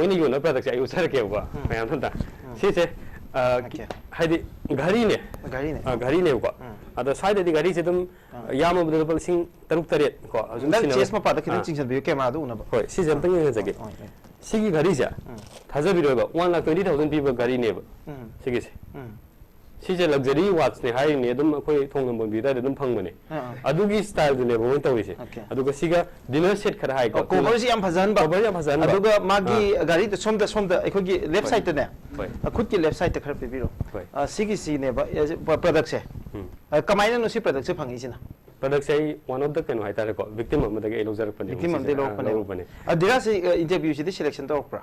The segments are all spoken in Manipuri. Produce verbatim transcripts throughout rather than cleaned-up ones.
ꯃꯣꯏꯅ ꯌꯣꯟꯕ ꯄ꯭ꯔꯗꯛꯁꯦ ꯑꯩ ꯎꯠꯆꯔꯛꯀꯦꯕꯀꯣ꯫ ꯎꯝ꯫ ꯃꯌꯥꯝꯗ ꯑꯝꯇ꯫ ꯎꯝ꯫ ꯁꯤꯁꯦ, ꯑ, ꯑꯣꯀꯦ꯫ ꯍꯥꯏꯗꯤ ꯘꯔꯤꯅꯦ꯫ ꯘꯔꯤꯅꯦ꯫ ꯑ, ꯘꯔꯤꯅꯦꯕꯀꯣ꯫ ꯎꯝ꯫ ꯑꯗꯣ ꯁ꯭ꯋꯥꯏꯗꯗꯤ ꯘꯔꯤꯁꯦ ꯑꯗꯨꯝ, ꯑꯥ꯫ ꯌꯥꯝꯃꯕꯗ ꯂꯨꯄꯥ ꯂꯤꯁꯤꯡ ꯇꯔꯨꯛ ꯇꯔꯦꯠ ꯀꯣ, ꯑꯗꯨꯝ ꯅꯪ ꯁꯤꯟꯅꯕ꯫ ꯆꯦꯁ ꯃꯄꯥꯗ ꯈꯤꯇꯪ ꯑꯥ꯫ ꯆꯤꯡꯁꯤꯟꯕꯤꯌꯨ, ꯀꯦꯃꯦꯔꯥꯗꯨ ꯎꯅꯕ꯫ ꯍꯣꯏ, ꯁꯤꯁꯦ ꯑꯝꯇꯪ ꯌꯦꯡꯍꯟꯖꯒꯦ꯫ ꯍꯣꯏ, ꯍꯣꯏ꯫ ꯁꯤꯒꯤ ꯘꯔꯤꯁꯦ, ꯎꯝ꯫ ꯊꯥꯖꯕꯤꯔꯣꯏꯕ, one lakh twenty thousand ꯄꯤꯕ ꯘꯔꯤꯅꯦꯕ꯫ ꯎꯝ꯫ ꯁꯤꯒꯤꯁꯦ꯫ ꯎꯝ꯫ ꯁꯤꯁꯦ luxury watchꯅꯦ ꯍꯥꯏꯔꯤꯅꯦ, ꯑꯗꯨꯝ ꯑꯩꯈꯣꯏ ꯊꯣꯡ ꯅꯝꯕꯣꯟꯕꯤ ꯑꯗꯨꯋꯥꯏꯗ ꯑꯗꯨꯝ ꯐꯪꯕꯅꯦ꯫ ꯑꯥ, ꯑꯥ꯫ ꯑꯗꯨꯒꯤ styleꯗꯨꯅꯦꯕ ꯃꯣꯏꯅ ꯇꯧꯔꯤꯁꯦ꯫ ꯑꯣꯀꯦ꯫ ꯑꯗꯨꯒ ꯁꯤꯒ dinner set ꯈꯔ ꯍꯥꯏꯀꯣ꯫ ꯑꯣ, coverꯁꯤ ꯌꯥꯝ ꯐꯖꯍꯟꯕ꯫ Cover ꯌꯥꯝ ꯐꯖꯍꯟꯕ꯫ ꯑꯗꯨꯒ ꯃꯥꯒꯤ ꯑꯥ꯫ ꯘꯔꯤꯗ ꯁꯣꯝꯗ, ꯁꯣꯝꯗ ꯑꯩꯈꯣꯏꯒꯤ left ꯍꯣꯏ꯫ Sideꯇꯅꯦ꯫ ꯍꯣꯏ꯫ ꯑ, ꯈꯨꯠꯀꯤ left sideꯇ ꯈꯔ ꯄꯤꯕꯤꯔꯣ꯫ ꯍꯣꯏ꯫ ꯑ, ꯁꯤꯒꯤꯁꯤꯅꯦꯕ, ꯑꯦ, ꯁꯤ ꯄ-, productꯁꯦ꯫ ꯎꯝ꯫ ꯑ, ꯀꯃꯥꯏꯅꯅꯣ ꯁꯤ productꯁꯦ ꯐꯪꯉꯛꯏꯁꯤꯅ? Productꯁꯦ ꯑꯩ one of the ꯀꯩꯅꯣ ꯍꯥꯏꯇꯥꯔꯦꯀꯣ, victim ꯑꯃꯗꯒꯤ ꯑꯩ ꯂꯧꯖꯔꯛꯄꯅꯦ꯫ Victim ꯑꯃꯗꯒꯤ ꯁꯤꯁꯦ꯫ ꯑꯥ, ꯂꯧꯔꯛꯄꯅꯦꯕ꯫ ꯂꯧꯔꯨꯕꯅꯦ꯫ ꯑ, ꯙꯤꯔꯥꯖꯁꯤ, ꯑ, interviewꯁꯤꯗꯤ selection ꯇꯧꯔꯛꯄ꯭ꯔꯥ?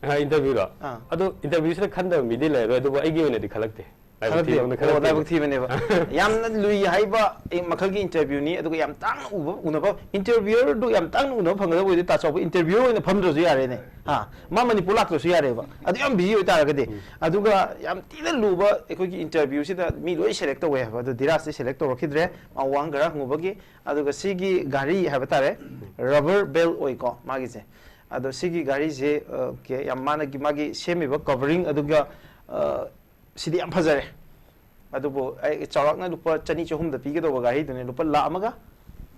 ꯑ, interviewꯔꯣ? ꯑꯥ꯫ ꯑꯗꯣ interviewꯁꯤꯗ ꯈꯟꯗꯕ ꯃꯤꯗꯤ ꯂꯩꯔꯣꯏ, ꯑꯗꯨꯕꯨ ꯑꯩꯒꯤ ꯑꯣꯏꯅꯗꯤ ꯈꯜꯂꯛꯇꯦ꯫ ꯂꯥꯏꯕꯛ ꯈꯜꯂꯛꯇꯦꯕ? ꯊꯤꯕꯅ ꯑꯣ, ꯈꯜꯂꯛꯇꯦꯕ꯫ ꯂꯥꯏꯕꯛ ꯊꯤꯕꯅꯦꯕ꯫ ꯌꯥꯝꯅ ꯂꯨꯏ ꯍꯥꯏꯕ, ꯑꯦ, ꯃꯈꯜꯒꯤ interviewꯅꯤ, ꯑꯗꯨꯒ ꯌꯥꯝ ꯇꯥꯡꯅ ꯎꯕ, ꯎꯅꯕ, interviewerꯗꯨ ꯌꯥꯝ ꯇꯥꯡꯅ ꯎꯅꯕ ꯐꯪꯒꯗꯕ ꯑꯣꯏꯔꯗꯤ ꯇꯥ ꯆꯥꯎꯕ interviewer ꯑꯣꯏꯅ ꯐꯝꯗ꯭ꯔꯁꯨ ꯌꯥꯔꯦꯅꯦ꯫ ꯍꯥ? ꯃꯥ ꯃꯅꯤꯄꯨꯔ ꯂꯥꯛꯇ꯭ꯔꯁꯨ ꯌꯥꯔꯦꯕ꯫ ꯑꯗꯨ ꯌꯥꯝ busy ꯑꯣꯏꯇꯥꯔꯒꯗꯤ꯫ ꯎꯝ꯫ ꯑꯗꯨꯒ ꯌꯥꯝ ꯊꯤꯅ ꯂꯨꯕ ꯑꯩꯈꯣꯏꯒꯤ interviewꯁꯤꯗ ꯃꯤ ꯂꯣꯏ select ꯇꯧꯋꯦ ꯍꯥꯏꯕ꯫ ꯑꯗꯨ ꯙꯤꯔꯥꯖꯇꯤ select ꯇꯧꯔꯛꯈꯤꯗ꯭ꯔꯦ꯫ ꯃꯥ ꯋꯥꯍꯪ ꯈꯔ ꯍꯪꯉꯨꯕꯒꯤ꯫ ꯑꯗꯨꯒ ꯁꯤꯒꯤ ꯘꯔꯤ ꯍꯥꯏꯕ ꯇꯥꯔꯦ, rubber bell ꯑꯣꯏꯀꯣ ꯃꯥꯒꯤꯁꯦ꯫ ꯑꯗꯣ ꯁꯤꯒꯤ ꯘꯔꯤꯁꯦ, ꯑ, ꯀꯦ-, ꯌꯥꯝ ꯃꯥꯅ, ꯃꯥꯒꯤ ꯁꯦꯝꯃꯤꯕ covering ꯑꯗꯨꯒ, ꯑ, ꯁꯤꯗꯤ ꯌꯥꯝ ꯐꯖꯔꯦ꯫ ꯑꯗꯨꯕꯨ ꯑꯩ ꯆꯥꯎꯔꯥꯛꯅ ꯂꯨꯄꯥ ꯆꯅꯤ ꯆꯍꯨꯝꯗ ꯄꯤꯒꯗꯧꯕ ꯘꯔꯤꯗꯨꯅꯦ, ꯂꯨꯄꯥ ꯂꯥꯈ ꯑꯃꯒ?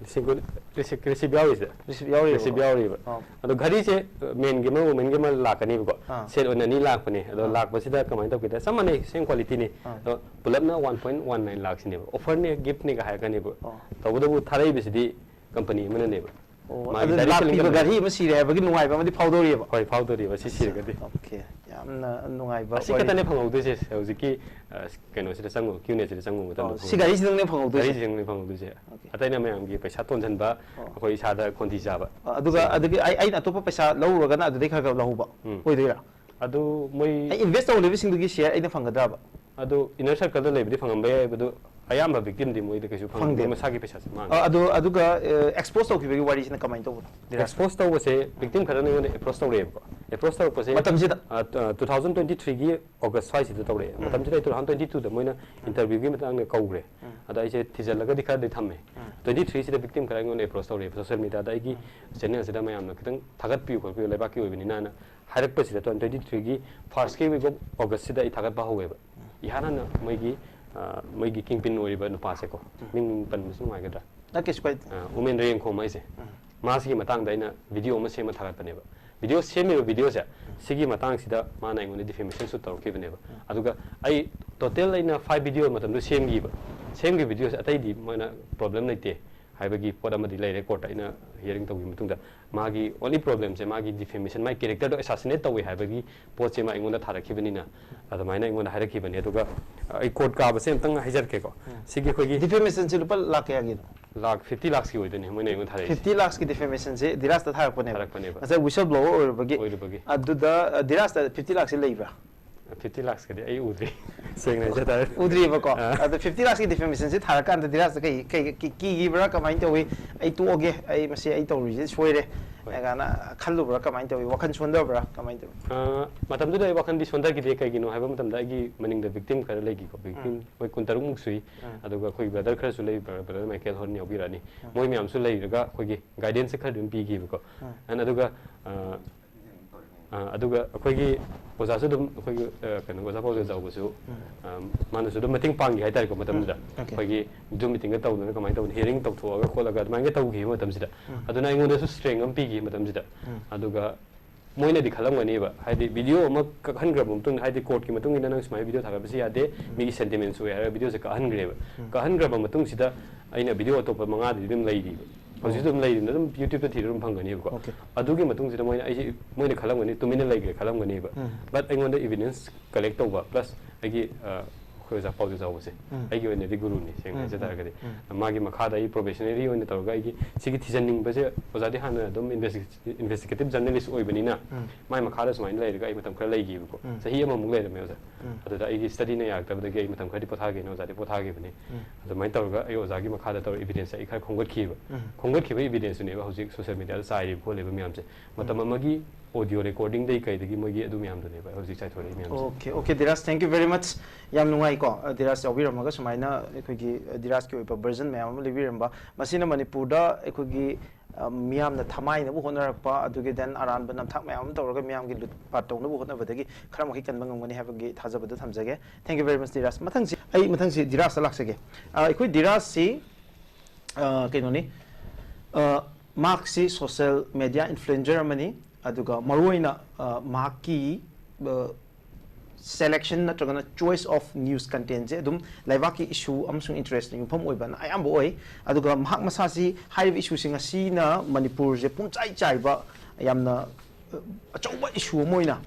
ꯂꯤꯁꯤꯡ ꯀꯨꯟ, receipt, receipt ꯌꯥꯎꯔꯤꯁꯦ? Receipt ꯌꯥꯎꯔꯤꯕꯀꯣ? Receipt ꯌꯥꯎꯔꯤꯕ꯫ ꯑꯣ꯫ ꯑꯗꯣ ꯘꯔꯤꯁꯦ, menꯒꯤ ꯑꯃ, womenꯒꯤ ꯑꯃ ꯂꯥꯛꯀꯅꯤꯕꯀꯣ꯫ ꯑꯥ꯫ Set ꯑꯣꯏꯅ ꯑꯅꯤ ꯂꯥꯛꯄꯅꯦ꯫ ꯑꯗꯣ ꯑꯥ꯫ ꯂꯥꯛꯄꯁꯤꯗ ꯀꯃꯥꯏꯅ ꯇꯧꯒꯦꯗ, ꯆꯞ ꯃꯥꯟꯅꯩ, same qualityꯅꯤ꯫ ꯑꯥ꯫ ꯑꯗꯣ ꯄꯨꯂꯞꯅ one point one nine ꯂꯥꯛꯁꯤꯅꯦꯕ꯫ Offerꯅꯦ, giftꯅꯦꯒ ꯍꯥꯏꯔꯛꯀꯅꯦꯕ꯫ ꯑꯣ꯫ ꯇꯧꯕꯇꯕꯨ ꯊꯥꯔꯛꯏꯕꯁꯤꯗꯤ company ꯑꯃꯅꯅꯦꯕ꯫ ꯑꯣ, ꯃꯥꯒꯤ ꯑꯗꯨ direct selling ꯂꯥꯛꯄꯤꯕ company꯫ ꯘꯔꯤ ꯑꯃ ꯁꯤꯔꯦ ꯍꯥꯏꯕꯒꯤ ꯅꯨꯡꯉꯥꯏꯕ ꯑꯃꯗꯤ ꯐꯥꯎꯗꯧꯔꯤꯕ꯫ ꯍꯣꯏ, ꯐꯥꯎꯗꯧꯔꯤꯕ, ꯁꯤ ꯑꯠꯆꯥ, ꯁꯤꯔꯒꯗꯤ꯫ ꯑꯣꯀꯦ꯫ ꯌꯥꯝꯅ ꯅꯨꯡꯉꯥꯏꯕ ꯑꯁꯤ ꯋꯥꯔꯤ꯫ ꯈꯛꯇꯅꯦ ꯐꯪꯍꯧꯗꯣꯏꯁꯦ ꯍꯧꯖꯤꯛꯀꯤ, ꯑ, ꯀꯩꯅꯣꯁꯤꯗ ꯆꯪꯉꯨ, Q and Aꯁꯤꯗ ꯆꯪꯉꯨ ꯃꯇꯝꯗ ꯑꯣ, ꯁꯤ ꯐꯪꯍꯧꯗꯣꯏꯁꯦ꯫ ꯘꯔꯤꯁꯤꯗꯪꯅꯦ ꯐꯪꯍꯧꯗꯣꯏꯁꯦ? ꯘꯔꯤꯁꯤꯗꯪꯅꯦ ꯐꯪꯍꯧꯗꯣꯏꯁꯦ꯫ ꯑꯣꯀꯦ꯫ ꯑꯇꯩꯅ ꯃꯌꯥꯝꯒꯤ ꯄꯩꯁꯥ ꯇꯣꯟꯁꯤꯟꯕ, ꯑꯣ꯫ ꯑꯩꯈꯣꯏ ꯏꯁꯥꯗ ꯈꯣꯟꯊꯤ ꯆꯥꯕ꯫ ꯑ, ꯑꯗꯨꯒ ꯁꯤ ꯑꯗꯨꯒꯤ ꯑꯩ, ꯑꯩꯅ ꯑꯇꯣꯞꯄ ꯄꯩꯁꯥ ꯂꯧꯔꯨꯔꯒꯅ ꯑꯗꯨꯗꯩ ꯈꯔ ꯈꯔ ꯂꯧꯍꯧꯕ ꯎꯝ꯫ ꯑꯣꯏꯗꯣꯏꯔꯥ? ꯑꯗꯨ ꯃꯣꯏ ꯑꯩ invest ꯇꯧꯔꯤꯕꯁꯤꯡꯗꯨꯒꯤ share ꯑꯩꯅ ꯐꯪꯒꯗ꯭ꯔꯕ? ꯑꯗꯨ inner circleꯗ ꯂꯩꯕꯗꯤ ꯐꯪꯉꯝꯕ ꯌꯥꯏ, ꯑꯗꯨ ꯑꯌꯥꯝꯕ victimꯗꯤ ꯃꯣꯏꯗ ꯀꯩꯁꯨ ꯐꯪꯗꯦ, ꯐꯪꯗꯦ꯫ ꯃꯣꯏ ꯃꯁꯥꯒꯤ ꯄꯩꯁꯥꯁꯦ ꯃꯥꯡꯉꯦ꯫ ꯑ, ꯑꯗꯨ, ꯑꯗꯨꯒ, ꯑ, expose ꯇꯧꯈꯤꯕꯒꯤ ꯋꯥꯔꯤꯁꯤꯅ ꯀꯃꯥꯏꯅ ꯇꯧꯕꯅꯣ, ꯙꯤꯔꯥꯖ? Expose ꯇꯧꯕꯁꯦ victim ꯈꯔꯅ ꯑꯩꯉꯣꯟꯗ approach ꯇꯧꯔꯛꯑꯦꯕꯀꯣ꯫ Approach ꯇꯧꯔꯛꯄꯁꯦ, ꯃꯇꯝꯁꯤꯗ? ꯑ, ꯇ-, two thousand twenty threeꯒꯤ August ꯁ꯭ꯋꯥꯏꯁꯤꯗ ꯇꯧꯔꯛꯑꯦ꯫ ꯎꯝ꯫ ꯃꯇꯝꯁꯤꯗ ꯑꯩ two thousand twenty twoꯗ ꯃꯣꯏꯅ ꯎꯝ꯫ Interviewꯒꯤ ꯃꯇꯥꯡꯗ ꯀꯧꯈ꯭ꯔꯦ꯫ ꯎꯝ꯫ ꯑꯗ ꯑꯩꯁꯦ ꯊꯤꯖꯤꯜꯂꯒꯗꯤ ꯈꯔꯗꯤ ꯊꯝꯃꯦ꯫ ꯎꯝ꯫ Twenty threeꯁꯤꯗ victim ꯈꯔ ꯑꯩꯉꯣꯟꯗ approach ꯇꯧꯔꯛꯑꯦ social mediaꯗ, ꯑꯩꯒꯤ ꯎꯝ꯫ Channelꯁꯤꯗ ꯃꯌꯥꯝꯅ ꯈꯤꯇꯪ ꯊꯥꯒꯠꯄꯤꯌꯨ ꯈꯣꯠꯄꯤꯌꯨ, ꯂꯩꯕꯥꯛꯀꯤ ꯑꯣꯏꯕꯅꯤꯅꯅ ꯍꯥꯏꯔꯛꯄꯁꯤꯗ, twenty twenty-three ꯒꯤ first ꯀꯤ week of August ꯁꯤꯗ ꯑꯩ ꯊꯥꯒꯠꯄ ꯍꯧꯋꯦꯕ꯫ ꯏꯍꯥꯟ ꯍꯥꯟꯅ ꯃꯣꯏꯒꯤ, ꯑ, ꯃꯣꯏꯒꯤ ꯀꯤꯡꯄꯤꯟ ꯑꯣꯏꯔꯤꯕ ꯅꯨꯄꯥꯁꯦꯀꯣ, ꯃꯤꯡ ꯄꯟꯕꯁꯨ ꯅꯨꯡꯉꯥꯏꯒꯗ꯭ꯔꯥ? ꯅꯠꯇꯦ, ꯁꯨꯀꯥꯏ ꯑ, ꯎꯃꯦꯟ ꯔꯦꯡꯈꯣꯝ ꯍꯥꯏꯁꯦ, ꯃꯥꯁꯤꯒꯤ ꯃꯇꯥꯡꯗ ꯑꯩꯅ video ꯑꯃ ꯁꯦꯝꯃ ꯊꯥꯒꯠꯄꯅꯦꯕ꯫ Video ꯁꯦꯝꯃꯤꯕ video ꯁꯦ, ꯁꯤꯒꯤ ꯃꯇꯥꯡꯁꯤꯗ ꯃꯥꯅ ꯑꯩꯉꯣꯟꯗ defamation suit ꯇꯧꯔꯛꯈꯤꯕꯅꯦꯕ꯫ ꯑꯗꯨꯒ ꯑꯩ total ꯑꯩꯅ five video ꯃꯇꯝꯗꯣ ꯁꯦꯝꯈꯤꯕ꯫ ꯁꯦꯝꯈꯤꯕ video ꯁꯦ ꯑꯇꯩꯗꯤ ꯃꯣꯏꯅ problem ꯂꯩꯇꯦ ꯍꯥꯏꯕꯒꯤ ꯄꯣꯠ ꯑꯃꯗꯤ ꯂꯩꯔꯦ, court ꯇ ꯑꯩꯅ hearing ꯇꯧꯈꯤꯕ ꯃꯇꯨꯡꯗ꯫ ꯃꯥꯒꯤ only problem ꯁꯦ ꯃꯥꯒꯤ defamation, ꯃꯥꯒꯤ character ꯗꯣ assassinate ꯇꯧꯋꯦ ꯍꯥꯏꯕꯒꯤ ꯄꯣꯠꯁꯦ ꯃꯥ ꯑꯩꯉꯣꯟꯗ ꯊꯥꯔꯛꯈꯤꯕꯅꯤꯅ, ꯑꯗꯨꯃꯥꯏꯅ ꯑꯩꯉꯣꯟꯗ ꯍꯥꯏꯔꯛꯈꯤꯕꯅꯦ꯫ ꯑꯗꯨꯒ ꯑꯩ court ꯀꯥꯕꯁꯦ ꯑꯝꯇꯪ ꯍꯥꯏꯖꯔꯛꯀꯦꯀꯣ꯫ ꯁꯤꯒꯤ ꯑꯩꯈꯣꯏꯒꯤ Defamation ꯁꯦ ꯂꯨꯄꯥ ꯂꯥꯛ ꯀꯌꯥꯒꯤꯅꯣ? ꯂꯥꯛ fifty lakhs ꯀꯤ ꯑꯣꯏꯗꯣꯏꯅꯦ ꯃꯣꯏꯅ ꯑꯩꯉꯣꯟꯗ ꯊꯥꯔꯛꯏꯁꯦ꯫ Fifty lakhs ꯀꯤ defamation ꯁꯦ ꯙꯤꯔꯥꯖꯇ ꯊꯥꯔꯛꯄꯅꯦꯕ꯫ ꯊꯥꯔꯛꯄꯅꯦꯕ꯫ ꯉꯁꯥꯏ whistleblower ꯑꯣꯏꯔꯨꯕꯒꯤ꯫ ꯑꯣꯏꯔꯨꯕꯒꯤ꯫ ꯑꯗꯨꯗ, ꯑ, ꯙꯤꯔꯥꯖꯇ fifty lakhs ꯁꯦ ꯂꯩꯕ꯭ꯔꯥ? Fifty lakhs ꯀꯗꯤ ꯑꯩ ꯎꯗ꯭ꯔꯤ꯫ ꯁꯦꯡꯅ ꯍꯥꯏꯖ ꯇꯥꯔꯦ꯫ ꯎꯗ꯭ꯔꯤꯕꯀꯣ꯫ ꯑꯥ꯫ ꯑꯗ fifty lakhs ꯀꯤ defamation ꯁꯦ ꯊꯥꯔꯀꯥꯟꯗ ꯙꯤꯔꯥꯖꯇ ꯀꯩ, ꯀꯩ, ꯀꯤ-, ꯀꯤꯈꯤꯕ꯭ꯔꯥ? ꯀꯃꯥꯏꯅ ꯇꯧꯋꯤ? "ꯑꯩ ꯇꯣꯛꯑꯒꯦ, ꯑꯩ ꯃꯁꯤ ꯑꯩ ꯇꯧꯔꯤꯁꯦ ꯁꯣꯏꯔꯦ" ꯍꯥꯏ ꯀꯥꯏꯅ ꯈꯜꯂꯨꯕ꯭ꯔꯥ? ꯀꯃꯥꯏꯅ ꯇꯧꯋꯤ? ꯋꯥꯈꯜ ꯁꯣꯟꯊꯕ꯭ꯔꯥ? ꯀꯃꯥꯏꯅ ꯇꯧꯋꯤ? ꯑ, ꯃꯇꯝꯗꯨꯗ ꯑꯩ ꯋꯥꯈꯜꯗꯤ ꯁꯣꯟꯊꯈꯤꯗꯦ꯫ ꯀꯩꯒꯤꯅꯣ ꯍꯥꯏꯕ ꯃꯇꯝꯗ ꯑꯩꯒꯤ ꯃꯅꯤꯡꯗ victim ꯈꯔ ꯂꯩꯈꯤꯀꯣ꯫ Victim ꯃꯣꯏ ꯀꯨꯟꯇꯔꯨꯛ ꯃꯨꯛ ꯁꯨꯏ꯫ ꯑꯗꯨꯒ ꯑꯩꯈꯣꯏ brother ꯈꯔꯁꯨ ꯂꯩ, brother Michael ꯍꯣꯔꯟ ꯌꯥꯎꯕꯤꯔꯛꯑꯅꯤ꯫ ꯃꯣꯏ ꯃꯌꯥꯝꯁꯨ ꯂꯩꯔꯒ ꯑꯩꯈꯣꯏꯒꯤ guidance ꯁꯦ ꯈꯔ ꯑꯗꯨꯝ ꯄꯤꯈꯤꯕꯀꯣ꯫ And ꯑꯗꯨꯒ, ꯑ, ꯑ, ꯑꯗꯨꯒ ꯑꯩꯈꯣꯏꯒꯤ ꯑꯣꯖꯥꯁꯨ ꯑꯗꯨꯝ, ꯑꯩꯈꯣꯏꯒꯤ, ꯑ, ꯀꯩꯅꯣ, ꯑꯣꯖꯥ ꯄꯥꯎꯖꯦꯜ ꯆꯥꯎꯕꯁꯨ, ꯑ, ꯃꯥꯅꯁꯨ ꯑꯗꯨꯝ ꯃꯇꯦꯡ ꯄꯥꯡꯈꯤ ꯍꯥꯏꯇꯥꯔꯦꯀꯣ꯫ ꯃꯇꯝꯗꯨꯗ Okay. ꯑꯩꯈꯣꯏꯒꯤ Zoom meeting ꯒ ꯇꯧꯗꯅ ꯀꯃꯥꯏꯅ ꯇꯧꯅꯤ, hearing ꯇꯧꯊꯣꯛꯑꯒ ꯈꯣꯠꯂꯒ ꯑꯗꯨꯃꯥꯏꯅ ꯇꯧꯈꯤꯕ ꯃꯇꯝꯁꯤꯗ꯫ ꯑꯗꯨꯅ ꯑꯩꯉꯣꯟꯗꯁꯨ strength ꯑꯃ ꯄꯤꯈꯤ ꯃꯇꯝꯁꯤꯗ꯫ ꯑꯗꯨꯒ ꯃꯣꯏꯅꯗꯤ ꯈꯜꯂꯝꯒꯅꯦꯕ, ꯍꯥꯏꯗꯤ video ꯑꯃ ꯀꯛꯍꯟꯈ꯭ꯔꯕ ꯃꯇꯨꯡꯗ, ꯍꯥꯏꯗꯤ court ꯀꯤ ꯃꯇꯨꯡ ꯏꯟꯅ ꯅꯪ ꯁꯨꯃꯥꯏꯅ video ꯊꯥꯒꯠꯄꯁꯤ ꯌꯥꯗꯦ, ꯃꯤꯒꯤ sentiments ꯁꯣꯛꯑꯦ ꯍꯥꯏꯔꯒ video ꯁꯦ ꯀꯛꯍꯟꯈ꯭ꯔꯦꯕ꯫ ꯀꯛꯍꯟꯈ꯭ꯔꯕ ꯃꯇꯨꯡꯁꯤꯗ ꯑꯩꯅ video ꯑꯇꯣꯞꯄ ꯃꯉꯥꯗꯤ ꯑꯗꯨꯝ ꯂꯩꯔꯤꯕ꯫ ꯍꯧꯖꯤꯛꯁꯨ ꯑꯗꯨꯝ ꯂꯩꯔꯤꯕꯅ ꯑꯗꯨꯝ YouTube ꯇ ꯊꯤꯔ ꯑꯗꯨꯝ ꯐꯪꯒꯅꯦꯕꯀꯣ꯫ Okay. ꯑꯗꯨꯒꯤ ꯃꯇꯨꯡꯁꯤꯗ ꯃꯣꯏꯅ ꯑꯩꯁꯦ, ꯃꯣꯏꯅ ꯈꯜꯂꯝꯒꯅꯤ ꯇꯨꯃꯤꯟꯅ ꯂꯩꯈ꯭ꯔꯦ ꯈꯜꯂꯝꯒꯅꯦꯕ꯫ But ꯑꯩꯉꯣꯟꯗ evidence collect ꯇꯧꯕ plus ꯑꯩꯒꯤ, ꯑ, ꯑꯩꯈꯣꯏ ꯑꯣꯖꯥ ꯄꯥꯎꯖꯦꯜ ꯆꯥꯎꯕꯁꯦ ꯑꯩꯒꯤ ꯑꯣꯏꯅꯗꯤ ꯒꯨꯔꯨꯅꯤ, ꯁꯦꯡꯅ ꯍꯥꯏꯖ ꯇꯥꯔꯒꯗꯤ꯫ ꯃꯥꯒꯤ ꯃꯈꯥꯗ ꯑꯩ professionally ꯑꯣꯏꯅ ꯇꯧꯔꯒ ꯑꯩꯒꯤ ꯁꯤꯒꯤ ꯊꯤꯖꯟꯅꯤꯡꯕꯁꯦ, ꯑꯣꯖꯥꯗꯤ ꯍꯥꯟꯅ ꯑꯗꯨꯝ investi-, investigative journalist ꯑꯣꯏꯕꯅꯤꯅ ꯃꯥꯏ ꯃꯈꯥꯗ ꯁꯨꯃꯥꯏꯅ ꯂꯩꯔꯒ ꯑꯩ ꯃꯇꯝ ꯈꯔ ꯂꯩꯈꯤꯕꯀꯣ꯫ ꯆꯍꯤ ꯑꯃꯃꯨꯛ ꯂꯩꯔꯝꯃꯦ ꯑꯣꯖꯥ꯫ ꯑꯗꯨꯗ ꯑꯩꯒꯤ study ꯅ ꯌꯥꯔꯛꯇꯕꯗꯒꯤ ꯑꯩ ꯃꯇꯝ ꯈꯔꯗꯤ ꯄꯣꯊꯥꯒꯦꯅ ꯑꯣꯖꯥꯗꯤ ꯄꯣꯊꯥꯈꯤꯕꯅꯤ꯫ ꯑꯗꯨꯃꯥꯏꯅ ꯇꯧꯔꯒ ꯑꯩ ꯑꯣꯖꯥꯒꯤ ꯃꯈꯥꯗ ꯇꯧꯔꯒ evidence ꯑꯩ ꯈꯔ ꯈꯣꯝꯒꯠꯈꯤꯕ꯫ ꯈꯣꯝꯒꯠꯈꯤꯕ evidence ꯇꯨꯅꯦꯕ ꯍꯧꯖꯤꯛ social media ꯗ ꯆꯥꯏꯔꯤꯕ ꯈꯣꯠꯂꯤꯕ ꯃꯌꯥꯝꯁꯦ꯫ ꯃꯇꯝ ꯑꯃꯒꯤ ꯑꯣꯗꯤꯑꯣ ꯔꯦꯀꯣꯔꯗꯤꯡꯗꯒꯤ ꯀꯩꯗꯒꯤ ꯃꯣꯏꯒꯤ ꯑꯗꯨ ꯃꯌꯥꯝꯗꯨꯅꯦꯕ ꯍꯧꯖꯤꯛ ꯆꯥꯏꯊꯣꯔꯛꯏ ꯃꯌꯥꯝꯁꯦ꯫ Okay, okay, Dheeraj, thank you very much. ꯌꯥꯝ ꯅꯨꯡꯉꯥꯏꯀꯣ, ꯑ, Dheeraj ꯌꯥꯎꯕꯤꯔꯝꯃꯒ ꯁꯨꯃꯥꯏꯅ ꯑꯩꯈꯣꯏꯒꯤ, ꯑ, Dheerajꯀꯤ ꯑꯣꯏꯕ version ꯃꯌꯥꯝ ꯑꯃ ꯂꯤꯕꯤꯔꯝꯕ꯫ ꯃꯁꯤꯅ ꯃꯅꯤꯄꯨꯔꯗ ꯑꯩꯈꯣꯏꯒꯤ, ꯑ, ꯃꯤꯌꯥꯝꯅ ꯊꯃꯥꯏꯅꯕ ꯍꯣꯠꯅꯔꯛꯄ, ꯑꯗꯨꯒꯤ then ꯑꯔꯥꯟꯕ ꯅꯝꯊꯥꯛ ꯃꯌꯥꯝ ꯑꯃ ꯇꯧꯔꯒ ꯃꯤꯌꯥꯝꯒꯤ ꯂꯨꯠꯄꯥꯠ ꯇꯧꯅꯕ ꯍꯣꯠꯅꯕꯗꯒꯤ ꯈꯔ ꯃꯈꯩ ꯀꯟꯕ ꯉꯝꯒꯅꯤ ꯍꯥꯏꯕꯒꯤ ꯊꯥꯖꯕꯗꯨ ꯊꯝꯖꯒꯦ꯫ Thank you very much, Dheeraj. ꯃꯊꯪꯁꯤ, ꯑꯩ ꯃꯊꯪꯁꯤ Dheerajꯇ ꯂꯥꯛꯆꯒꯦ꯫ ꯑ, ꯑꯩꯈꯣꯏ Dheerajꯁꯤ, ꯑ, ꯀꯩꯅꯣꯅꯤ, ꯑ, ꯃꯍꯥꯛꯁꯤ social media influencer ꯑꯃꯅꯤ꯫ ꯑꯗꯨꯒ ꯃꯔꯨꯑꯣꯏꯅ, ꯑ, ꯃꯍꯥꯛꯀꯤ, ꯑ, selection ꯅꯠꯇ꯭ꯔꯒꯅ choice of news contentꯁꯦ ꯑꯗꯨꯝ ꯂꯩꯕꯥꯛꯀꯤ issue ꯑꯃꯁꯨꯡ interestꯅ ꯌꯨꯝꯐꯝ ꯑꯣꯏꯕꯅ ꯑꯌꯥꯝꯕ ꯑꯣꯏ꯫ ꯑꯗꯨꯒ ꯃꯍꯥꯛ ꯃꯁꯥꯁꯤ ꯍꯥꯏꯔꯤꯕ issueꯁꯤꯡ ꯑꯁꯤꯅ ꯃꯅꯤꯄꯨꯔꯁꯦ ꯄꯨꯝꯆꯥꯏ ꯆꯥꯏꯕ ꯌꯥꯝꯅ, ꯑ, ꯑꯆꯧꯕ issue ꯑꯃ ꯑꯣꯏꯅ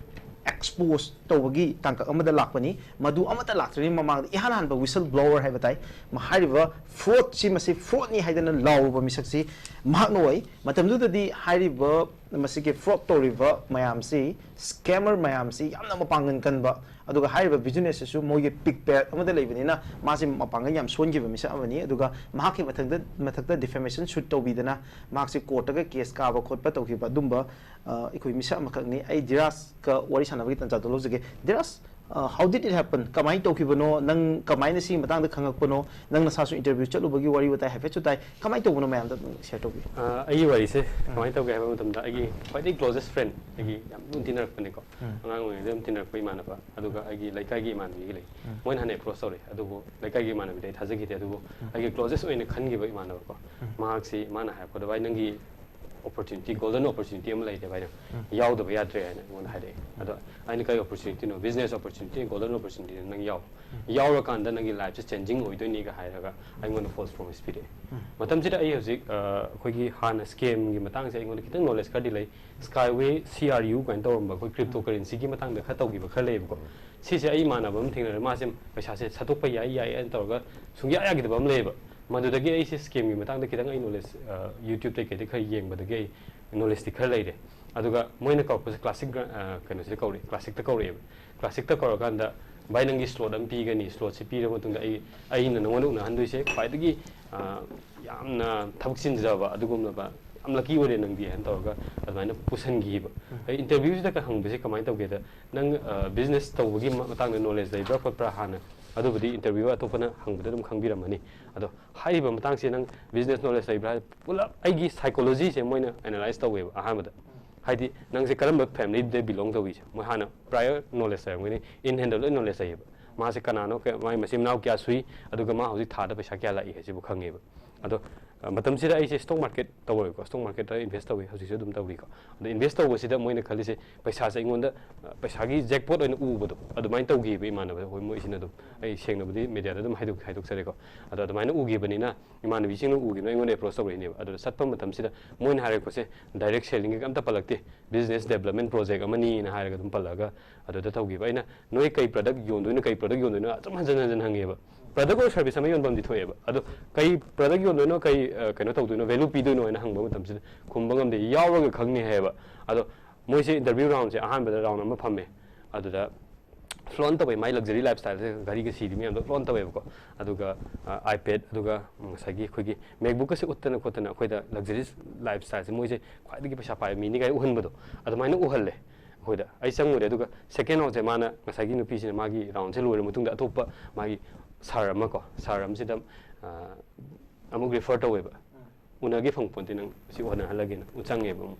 expose ꯇꯧꯕꯒꯤ ꯇꯥꯡꯀꯛ ꯑꯃꯗ ꯂꯥꯛꯄꯅꯤ꯫ ꯃꯗꯨ ꯑꯃꯠꯇ ꯂꯥꯛꯇ꯭ꯔꯤꯉꯩ ꯃꯃꯥꯡꯗ ꯏꯍꯥꯟ ꯍꯥꯟꯕ whistle blower ꯍꯥꯏꯕ ꯇꯥꯏ꯫ ꯃ-, ꯍꯥꯏꯔꯤꯕ fraudꯁꯤ, ꯃꯁꯤ fraudꯅꯤ ꯍꯥꯏꯗꯅ ꯂꯥꯎꯔꯨꯕ ꯃꯤꯁꯛꯁꯤ ꯃꯍꯥꯛꯅ ꯑꯣꯏ꯫ ꯃꯇꯝꯗꯨꯗꯗꯤ ꯍꯥꯏꯔꯤꯕ ꯃꯁꯤꯒꯤ fraud ꯇꯧꯔꯤꯕ ꯃꯌꯥꯝꯁꯤ, scammer ꯃꯌꯥꯝꯁꯤ ꯌꯥꯝꯅ ꯃꯄꯥꯡꯒꯜ ꯀꯟꯕ, ꯑꯗꯨꯒ ꯍꯥꯏꯔꯤꯕ businessꯁꯤꯁꯨ ꯃꯣꯏꯒꯤ pickpocket ꯑꯃꯗ ꯂꯩꯕꯅꯤꯅ ꯃꯥꯁꯤ ꯃꯄꯥꯡꯒꯜ ꯌꯥꯝ ꯁꯣꯟꯈꯤꯕ ꯃꯤꯁꯛ ꯑꯃꯅꯤ꯫ ꯑꯗꯨꯒ ꯃꯍꯥꯛꯀꯤ ꯃꯊꯛꯇ, ꯃꯊꯛꯇ defamation suit ꯇꯧꯕꯤꯗꯅ ꯃꯍꯥꯛꯁꯤ courtꯇꯒ case ꯀꯥꯕ ꯈꯣꯠꯄ ꯇꯧꯈꯤꯕ ꯑꯗꯨꯝꯕ, ꯑ, ꯑꯩꯈꯣꯏ ꯃꯤꯁꯛ ꯑꯃꯈꯛꯅꯤ꯫ ꯑꯩ Dheerajꯀ ꯋꯥꯔꯤ ꯁꯥꯟꯅꯕꯒꯤ ꯇꯥꯟꯖꯥꯗꯣ ꯂꯧꯖꯒꯦ꯫ Dheeraj, ꯑ, how did it happen? ꯀꯃꯥꯏꯅ ꯇꯧꯈꯤꯕꯅꯣ? ꯅꯪ ꯀꯃꯥꯏꯅ ꯁꯤꯒꯤ ꯃꯇꯥꯡꯗ ꯈꯪꯉꯛꯄꯅꯣ? ꯅꯪ ꯅꯁꯥꯁꯨ interview ꯆꯠꯂꯨꯕꯒꯤ ꯋꯥꯔꯤ ꯋꯥꯇꯥꯏ ꯍꯥꯏꯐꯦꯠꯁꯨ ꯇꯥꯏ꯫ ꯀꯃꯥꯏꯅ ꯇꯧꯕꯅꯣ ꯃꯌꯥꯝꯗ ꯑꯗꯨꯝ share ꯇꯧꯕꯤꯌꯨ꯫ ꯑ, ꯑꯩꯒꯤ ꯋꯥꯔꯤꯁꯦ ꯀꯃꯥꯏꯅ ꯇꯧꯒꯦ ꯍꯥꯏꯕ ꯃꯇꯝꯗ, ꯑꯩꯒꯤ ꯈ꯭ꯋꯥꯏꯗꯒꯤ closest friend, ꯑꯩꯒꯤ ꯌꯥꯝ ꯂꯨꯅ ꯇꯤꯟꯅꯔꯛꯄꯅꯦꯀꯣ꯫ ꯑꯉꯥꯡ ꯑꯣꯏꯔꯤꯉꯩꯗ ꯑꯗꯨꯝ ꯇꯤꯟꯅꯔꯛꯄ ꯏꯃꯥꯟꯅꯕ, ꯑꯗꯨꯒ ꯑꯩꯒꯤ ꯂꯩꯀꯥꯏꯒꯤ ꯏꯃꯥꯟꯅꯕꯤꯒ ꯂꯩ꯫ ꯃꯣꯏꯅ ꯍꯥꯟꯅ approach ꯇꯧꯔꯛꯑꯦ, ꯑꯗꯨꯕꯨ ꯂꯩꯀꯥꯏꯒꯤ ꯏꯃꯥꯟꯅꯕꯤꯗꯤ ꯑꯩ ꯊꯥꯖꯈꯤꯗꯦ, ꯑꯗꯨꯕꯨ ꯑꯩꯒꯤ closest ꯑꯣꯏꯅ ꯈꯟꯈꯤꯕ ꯏꯃꯥꯟꯅꯕꯀꯣ, ꯃꯍꯥꯛꯁꯤ, ꯃꯥꯅ ꯍꯥꯏꯔꯛꯄꯗ, "ꯚꯥꯏ, ꯅꯪꯒꯤ opportunity, golden opportunity ꯑꯃ ꯂꯩꯔꯦ ꯚꯥꯏ, ꯅꯪ ꯌꯥꯎꯗꯕ ꯌꯥꯗ꯭ꯔꯦ" ꯍꯥꯏꯅ ꯑꯩꯉꯣꯟꯗ ꯍꯥꯏꯔꯛꯑꯦ꯫ ꯑꯗꯣ ꯑꯩꯅ, "ꯀꯔꯤ opportunityꯅꯣ?" "Business opportunityꯅꯤ, golden opportunityꯅꯤ, ꯅꯪ ꯌꯥꯎ꯫ ꯌꯥꯎꯔꯀꯥꯟꯗ ꯅꯪꯒꯤ lifeꯁꯦ changing ꯑꯣꯏꯗꯣꯏꯅꯤꯒ" ꯍꯥꯏꯔꯒ ꯑꯩꯉꯣꯟꯗ false promise ꯄꯤꯔꯛꯑꯦ꯫ ꯃꯇꯝꯁꯤꯗ ꯑꯩ ꯍꯧꯖꯤꯛ, ꯑ, ꯑꯩꯈꯣꯏꯒꯤ ꯍꯥꯟꯅ scamꯒꯤ ꯃꯇꯥꯡꯁꯦ ꯑꯩꯉꯣꯟꯗ ꯈꯤꯇꯪ knowledge ꯈꯔꯗꯤ ꯂꯩ꯫ Skyway C R U ꯀꯥꯏꯅ ꯇꯧꯔꯝꯕ ꯑꯩꯈꯣꯏ cryptocurrencyꯒꯤ ꯃꯇꯥꯡꯗ ꯈꯔ ꯇꯧꯈꯤꯕ ꯈꯔ ꯂꯩꯌꯦꯕꯀꯣ꯫ ꯁꯤꯁꯦ ꯑꯩ ꯏꯃꯥꯟꯅꯕ ꯑꯃ ꯊꯦꯡꯅꯔꯦ, ꯃꯥꯁꯦ ꯄꯩꯁꯥꯁꯦ ꯁꯠꯇꯣꯛꯄ ꯌꯥꯏ ꯌꯥꯏ ꯍꯥꯏꯅ ꯇꯧꯔꯒ ꯁꯨꯡꯌꯥ ꯌꯥꯈꯤꯗꯕ ꯑꯃ ꯂꯩꯌꯦꯕ꯫ ꯃꯗꯨꯗꯒꯤ ꯑꯩꯁꯦ scamꯒꯤ ꯃꯇꯥꯡꯗ ꯈꯤꯇꯪ ꯑꯩ knowledge, ꯑ, YouTubeꯇꯩ ꯀꯩꯗꯩ ꯈꯔ ꯌꯦꯡꯕꯗꯒꯤ ꯑꯩ knowledgeꯇꯤ ꯈꯔ ꯂꯩꯔꯦ꯫ ꯑꯗꯨꯒ ꯃꯣꯏꯅ ꯀꯧꯔꯛꯄꯁꯦ classic gra-, ꯑ, ꯀꯩꯅꯣꯁꯤꯗ ꯀꯧꯔꯛꯑꯦ, classicꯇ ꯀꯧꯔꯛꯑꯦꯕ꯫ Classicꯇ ꯀꯧꯔꯀꯥꯟꯗ, "ꯚꯥꯏ, ꯅꯪꯒꯤ slot ꯑꯃ ꯄꯤꯒꯅꯤ, slotꯁꯤ ꯄꯤꯔꯕ ꯃꯇꯨꯡꯗ ꯑꯩ, ꯑꯩꯅ ꯅꯉꯣꯟꯗ ꯎꯅꯍꯟꯗꯣꯏꯁꯦ ꯈ꯭ꯋꯥꯏꯗꯒꯤ, ꯑ, ꯌꯥꯝꯅ ꯊꯕꯛ ꯆꯤꯟꯖꯕ ꯑꯗꯨꯒꯨꯝꯂꯕ ꯌꯥꯝ ꯂꯛꯀꯤ ꯑꯣꯏꯔꯦ ꯅꯪꯗꯤ" ꯍꯥꯏꯅ ꯇꯧꯔꯒ ꯑꯗꯨꯃꯥꯏꯅ ꯄꯨꯁꯟꯈꯤꯕ꯫ ꯑꯩ ꯏꯟꯇꯔꯚ꯭ꯌꯨꯁꯤꯗ ꯍꯪꯕꯁꯦ ꯀꯃꯥꯏꯅ ꯇꯧꯒꯦꯗ, "ꯅꯪ ꯕꯤꯖꯤꯅꯦꯁ ꯇꯧꯕꯒꯤ ꯃꯇꯥꯡꯗ ꯅꯣꯂꯦꯖ ꯂꯩꯕ꯭ꯔꯥ ꯈꯣꯠꯄ꯭ꯔꯥ?" ꯍꯥꯟꯅ ꯑꯗꯨꯕꯨꯗꯤ ꯏꯟꯇꯔꯚ꯭ꯌꯨ ꯑꯇꯣꯞꯄꯅ ꯍꯪꯕꯗ ꯑꯗꯨꯝ ꯈꯪꯕꯤꯔꯝꯃꯅꯤ꯫ ꯑꯗꯣ ꯍꯥꯏꯔꯤꯕ ꯃꯇꯥꯡꯁꯦ ꯅꯪ ꯕꯤꯖꯤꯅꯦꯁ ꯅꯣꯂꯦꯖ ꯂꯩꯕ꯭ꯔꯥ ꯍꯥꯏ, ꯄꯨꯂꯞ ꯑꯩꯒꯤ ꯁꯥꯏꯀꯣꯂꯣꯖꯤꯁꯦ ꯃꯣꯏꯅ ꯑꯦꯅꯥꯂꯥꯏꯁ ꯇꯧꯋꯦꯕ ꯑꯍꯥꯟꯕꯗ꯫ ꯍꯥꯏꯗꯤ ꯅꯪꯁꯦ ꯀꯔꯝꯕ ꯐꯦꯃꯤꯂꯤꯗ ꯕꯤꯂꯣꯡ ꯇꯧꯏꯁꯦ ꯃꯣꯏ ꯍꯥꯟꯅ ꯄ꯭ꯔꯥꯏꯌꯔ ꯅꯣꯂꯦꯖ ꯂꯩꯔꯝꯒꯅꯤ꯫ ꯏꯟ ꯍꯦꯟꯗꯜ ꯂꯣꯏ ꯅꯣꯂꯦꯖ ꯂꯩꯌꯦꯕ꯫ ꯃꯥꯁꯦ ꯀꯅꯥꯅꯣ, ꯀ-, ꯃꯥꯒꯤ ꯃꯆꯤꯟ ꯃꯅꯥꯎ ꯀꯌꯥ ꯁꯨꯏ, ꯑꯗꯨꯒ ꯃꯥ ꯍꯧꯖꯤꯛ ꯊꯥꯗ ꯄꯩꯁꯥ ꯀꯌꯥ ꯂꯥꯛꯏ ꯍꯥꯏꯁꯤꯕꯨ ꯈꯪꯉꯦꯕ꯫ ꯑꯗꯣ, ꯑ, ꯃꯇꯝꯁꯤꯗ ꯑꯩꯁꯦ ꯁ꯭ꯇꯣꯛ ꯃꯥꯔꯀꯦꯠ ꯇꯧꯔꯦꯕꯀꯣ, ꯁ꯭ꯇꯣꯛ ꯃꯥꯔꯀꯦꯠꯇ ꯏꯟꯚꯦꯁ ꯇꯧꯋꯤ, ꯍꯧꯖꯤꯛꯁꯨ ꯑꯗꯨꯝ ꯇꯧꯔꯤꯀꯣ꯫ ꯑꯗꯣ ꯏꯟꯚꯦꯁ ꯇꯧꯕꯁꯤꯗ ꯃꯣꯏꯅ ꯈꯜꯂꯤꯁꯦ ꯄꯩꯁꯥꯁꯦ ꯑꯩꯉꯣꯟꯗ, ꯑ, ꯄꯩꯁꯥꯒꯤ ꯖꯦꯛꯄꯣꯠ ꯑꯣꯏꯅ ꯎꯕꯗꯣ ꯑꯗꯨꯃꯥꯏꯅ ꯇꯧꯈꯤꯕ ꯏꯃꯥꯟꯅꯕ ꯍꯣꯏ ꯃꯣꯏꯁꯤꯅ ꯑꯗꯨꯝ꯫ ꯑꯩ ꯁꯦꯡꯅꯕꯨꯗꯤ ꯃꯦꯗꯤꯌꯥꯗ ꯑꯗꯨꯝ ꯍꯥꯏꯗꯣꯛ-, ꯍꯥꯏꯗꯣꯛꯆꯔꯦꯀꯣ꯫ ꯑꯗꯣ ꯑꯗꯨꯃꯥꯏꯅ ꯎꯈꯤꯕꯅꯤꯅ ꯏꯃꯥꯟꯅꯕꯤꯁꯤꯡꯅ ꯎꯈꯤꯕꯅ ꯑꯩꯉꯣꯟꯗ ꯑꯦꯄ꯭ꯔꯣꯁ ꯇꯧꯔꯛꯏꯅꯦꯕ꯫ ꯑꯗꯨꯗ ꯆꯠꯄ ꯃꯇꯝꯁꯤꯗ ꯃꯣꯏꯅ ꯍꯥꯏꯔꯛꯄꯁꯦ ꯗꯥꯏꯔꯦꯛ ꯁꯦꯂꯤꯡꯒꯤ ꯑꯝꯇ ꯄꯜꯂꯛꯇꯦ, ꯕꯤꯖꯤꯅꯦꯁ ꯗꯦꯕꯂꯞꯃꯦꯟ ꯄ꯭ꯔꯣꯖꯦꯛ ꯑꯃꯅꯤꯅ ꯍꯥꯏꯔꯒ ꯑꯗꯨꯝ ꯄꯜꯂꯛꯑꯒ ꯑꯗꯨꯗ ꯇꯧꯈꯤꯕ꯫ ꯑꯩꯅ "ꯅꯣꯏ ꯀꯩ ꯄ꯭ꯔꯗꯛ ꯌꯣꯟꯗꯣꯏꯅꯣ, ꯀꯩ ꯄ꯭ꯔꯗꯛ ꯌꯣꯟꯗꯣꯏꯅꯣ?" ꯑꯗꯨꯝ ꯍꯟꯖꯤꯟ ꯍꯟꯖꯤꯟ ꯍꯪꯉꯦꯕ꯫ ꯄ꯭ꯔꯗꯛ ꯑꯣꯔ ꯁꯔꯚꯤꯁ ꯑꯃ ꯌꯣꯟꯐꯝꯗꯤ ꯊꯣꯛꯑꯦꯕ, ꯑꯗꯣ ꯀꯩ ꯄ꯭ꯔꯗꯛ ꯌꯣꯟꯗꯣꯏꯅꯣ, ꯀꯩ, ꯑ, ꯀꯩꯅꯣ ꯇꯧꯗꯣꯏꯅꯣ, ꯚꯦꯂꯨ ꯄꯤꯗꯣꯏꯅꯣ ꯍꯥꯏꯅ ꯍꯪꯕ ꯃꯇꯝꯁꯤꯗ ꯈꯨꯝꯕ ꯉꯝꯗꯦ, "ꯌꯥꯎꯔꯒ ꯈꯪꯅꯤ" ꯍꯥꯏꯌꯦꯕ꯫ ꯑꯗꯣ ꯃꯣꯏꯁꯦ ꯏꯟꯇꯔꯚ꯭ꯌꯨ ꯔꯥꯎꯟꯁꯦ ꯑꯍꯥꯟꯕꯗ ꯔꯥꯎꯟ ꯑꯃ ꯐꯝꯃꯦ, ꯑꯗꯨꯗ ꯐ꯭ꯂꯣꯟ ꯇꯧꯋꯦ, ꯃꯥꯏ ꯂꯛꯖꯔꯤ ꯂꯥꯏꯐ ꯁ꯭ꯇꯥꯏꯜꯁꯦ, ꯘꯔꯤꯒ ꯁꯤꯔꯤ ꯃꯌꯥꯝꯗꯣ ꯐ꯭ꯂꯣꯟ ꯇꯧꯋꯦꯕꯀꯣ꯫ ꯑꯗꯨꯒ, ꯑ, ꯑꯥꯏꯄꯦꯗ, ꯑꯗꯨꯒ ꯉꯁꯥꯏꯒꯤ ꯑꯩꯈꯣꯏꯒꯤ ꯃꯦꯛꯕꯨꯛꯀꯁꯦ ꯎꯠꯇꯅ ꯈꯣꯠꯇꯅ ꯑꯩꯈꯣꯏꯗ ꯂꯛꯖꯔꯤ ꯂꯥꯏꯐ ꯁ꯭ꯇꯥꯏꯜꯁꯦ ꯃꯣꯏꯁꯦ ꯈ꯭ꯋꯥꯏꯗꯒꯤ ꯄꯩꯁꯥ ꯄꯥꯏꯕ ꯃꯤꯅꯤ ꯀꯥꯏꯅ ꯎꯍꯟꯕꯗꯣ ꯑꯗꯨꯃꯥꯏꯅ ꯎꯍꯜꯂꯦ ꯑꯩꯈꯣꯏꯗ꯫ ꯑꯩ ꯆꯪꯉꯨꯔꯦ, ꯑꯗꯨꯒ ꯁꯦꯀꯦꯟ ꯔꯥꯎꯟꯁꯦ ꯃꯥꯅ, ꯉꯁꯥꯏꯒꯤ ꯅꯨꯄꯤꯁꯤꯅ ꯃꯥꯒꯤ ꯔꯥꯎꯟꯁꯦ ꯂꯣꯏꯔ ꯃꯇꯨꯡꯗ ꯑꯇꯣꯞꯄ ꯃꯥꯒꯤ ꯁꯥꯔ ꯑꯃ ꯀꯣ, ꯁꯥꯔ ꯑꯃꯁꯤꯗ, ꯑ, ꯑꯃꯨꯛ ꯔꯤꯐꯔ ꯇꯧꯋꯦꯕ꯫ ꯎꯅꯒꯦ ꯐꯪꯄꯣꯟꯇꯦ, ꯅꯪ ꯁꯤ ꯎꯅꯍꯜꯂꯒꯦꯅ ꯆꯪꯉꯦꯕ ꯑꯃꯨꯛ꯫